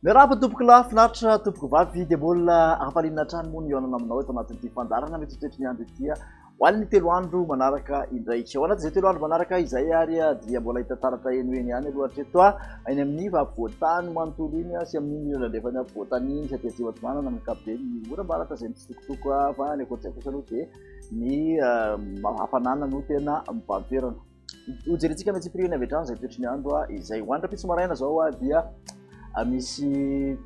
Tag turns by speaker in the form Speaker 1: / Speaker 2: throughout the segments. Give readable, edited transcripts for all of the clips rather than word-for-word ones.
Speaker 1: Miarahaba tompoko lahy, finaritra tompoko vavy, dia mbola hafaliana hatrany moa ny hihaonana aminao eto anatin'ity fandaharana mety ho toetry ny andro ity ho an'ny telo andro manaraka indray. Ao anatin'izay telo andro manaraka izay ary dia mbola hita taratra eny ho eny ihany aloha hatreto eny amin'ny afovoan-tany manontolo iny sy amin'iny ilany andrefan'ny afovoan-tany iny sy aty atsimo atsinanana amin'ny ankapobeny ny oram-baratra izay mitsitokotoko fa ny ankoatr'izay kosa aloha dia ny hafanana no tena mibahan-toerana. Hojerentsika amin'ny antsipiriany avy hatrany izay toetry ny andro izay. Ho an'ny rahampitso maraina izao dia misy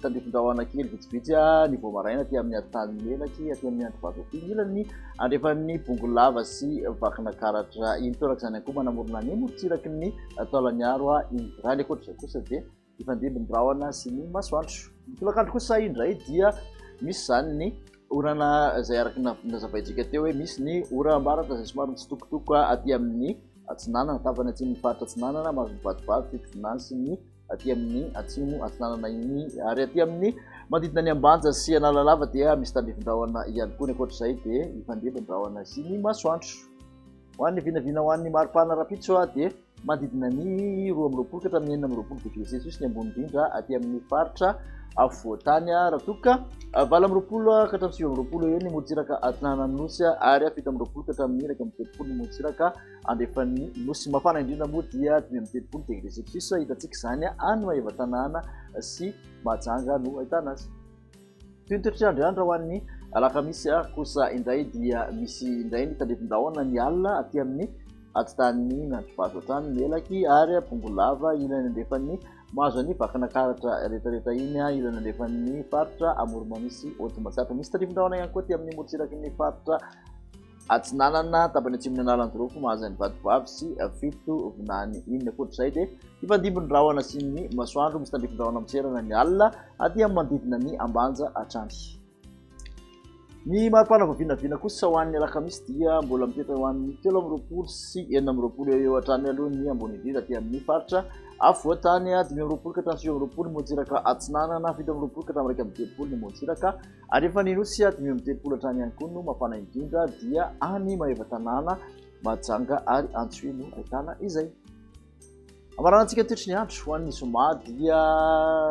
Speaker 1: tandrifin-drahona kely vitsivitsy ny vao maraina aty amin'ny Antanimelaky, aty amin'ny Androvato aty, ny ilany andrefan'ny Bongolava sy Vakinakaratra iny. Torak'izany ihany koa manamorona ny morontsiraky ny Taolagnaro iny. Raha ny ankoatr'izay kosa dia Hifandimby ny rahona sy ny masoandro. Ny tolakandro kosa indray dia misy izany ny orana izay araka ny nazavaintsika teo hoe misy ny oram-baratra izay somary mitsitokotoko aty amin'ny atsinanana, tapany atsimon'ny faritra atsinanana, mahazo ny Vatovavy, Fitovinany sy ny aty amin'ny atsimo atsinanana iny ary aty amin'ny manodidina ny Ambanja sy Analalava dia misy tandrifin-drahona ihany koa. Ny ankoatr'izay dia hifandimby ny rahona sy ny masoandro. Ho an'ny vinavina ho an'ny maripana rahampitso dia manodidina ny 22 ka hatramin'ny 26 degré celsius ny ambony indrindra aty amin'ny faritra afovoan-tany raha toa ka 28 ka hatramin'ny 29 eo ny morontsiraka atsinanan'ny nosy ary 27 ka hatramin'ny 31 ny morontsiraka andrefan'ny nosy. Mafana indrindra moa dia 35 degré celsius hitantsika izany any Maevatanàna sy Mahajanga no ahitana azy. Toy ny toetr'andro ho an'ny alakamisy kosa indray dia misy indray ny tandrifin-drahona ny alina aty amin'ny atitan'ny Miandrivazo hatrany Melaky ary Bongolava ilany andrefan'ny mahazo an'i Vakinakaratra rehetrarehetra iny ilany andrefan'ny faritra Amoron'i sy Haute Matsiatra. Misy tandrifin-drahona ihany koa aty amin'ny morontsiraky ny faritra Atsinanana, tapany atsimon'ny Analanjirofo, mahazo an'i Vatovavy sy Fitovinany iny. Ankoatra izay dia hifandimby ny rahona sy ny masoandro, misy tandrifin-drahona miserana ny alina aty amin'ny manodidina ny Ambanja hatrany. Ny maripana vao vinavina kosa ho an'ny alakamisy dia mbola mitoetra ho an'ny 23 sy 26 eo eo hatrany aloha ny ambony indrindra aty amin'ny faritra afovoan-tany, 25 ka hatramin'ny 29 ny morontsiraka atsinanana, 27 ka hatramin'ny 31 ny morontsiraka Ary efa ny Nosy 35 hatrany ihany koa no mafana indrindra dia any Maevatanàna, Mahajanga ary Antsohihy no ahitana izay. Amaranantsika ny toetry ny andro ho an'ny zoma dia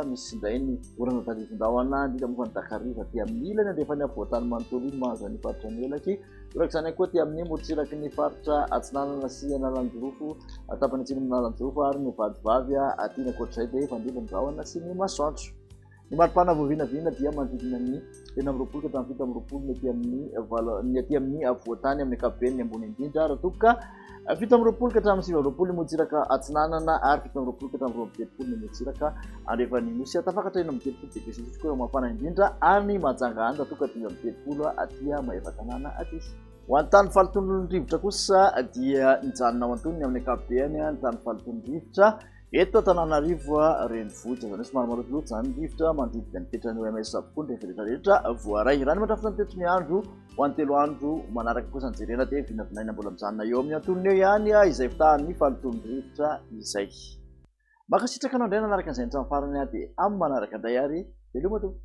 Speaker 1: misy indray ny orana tandrifin-drahona indrindra moa fa ny takariva aty amin'ny ilany andrefan'ny afovoan-tany manontolo iny mahazo an'ny faritra Melaky. Toraka izany ihany koa aty amin'ny morontsiraky ny faritra Atsinanana sy Analanjirofo, tapany atsimon'ny Analanjirofo ary ny Vatovavy aty. Ny ankoatr'izay dia hifandimby ny rahona sy ny masoandro. Ny maripana voavinavina dia manodidina ny 26 ka hatramin'ny 27 ny aty amin'ny valo ny aty amin'ny afovoan-tany amin'ny ankapobeny ny ambony indrindra raha toa ka 27 ka hatramin'ny 29 ny morontsiraka atsinanana ary 27 ka hatramin'ny 32 ny morontsiraka andrefan'ny nosy. Tafakatra 36 degré celsius koa mafana indrindra any Mahajanga any raha toa ka 35 aty Maevatanàna aty. Ho an'ny tany fahalotoan'ny rivotra kosa dia nijanona ao antonony amin'ny ankapobeny ny tany fahalotoan'ny rivotra. Eto Antananarivo renivohitra, izany hoe somary malotoloto izany ny rivotra manodidina ny fetran'ny OMS avokoa ny rehetra rehetra voaray. Raha ny mandrafitra ny toetry ny andro ho an'ny telo andro manaraka kosa ny jerena dia vinavinaina mbola mijanona eo amin'ny antonony eo ihany izay fitahan'ny fahalotoan'ny rivotra izay. Mankasitraka anao indray nanaraka an'izay hatramin'ny farany dia amin'ny manaraka indray ary veloma tompoko.